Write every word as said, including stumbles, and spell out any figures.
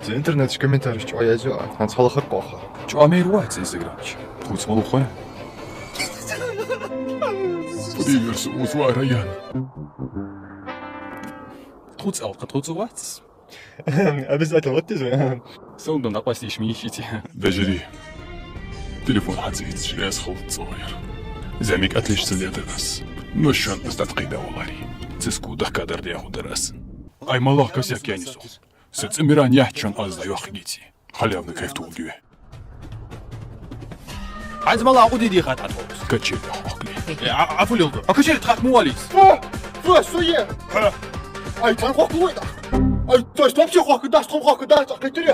Цу интернетачу комментареш чӀоагӀа язъю, хӀанз хьалхара кхоаха. ЧӀоагӀа майра вац Instagram чу. Тхоца ма лохой. Привет, су узвара ян. Тхоца алкха, тхоца вац. Обязательно вот ты же. Сон дон акъвастийш мийшите. Бежири. Телефон хьацийцаш, аз хала цӀояр. Замик атлиш ца ледар аз. Но шоана аз дӀатӀакхийда валари. Циску дахкадар деху дар аз. Ай, малах косяк я нису. Са цӀимиран яхчан аз да йохгици. Халявна кайф тулгиве. Хьайз мала гӀуди дихат хьатхуз. Качели хохкли. Э, а, афулил ду. А качели тхат муалис. Фу! Фу, суе! Ха! Ай, тан хохкли вайда. Ай, той стоп, все хохка, да, стоп, хохка, да, так и три.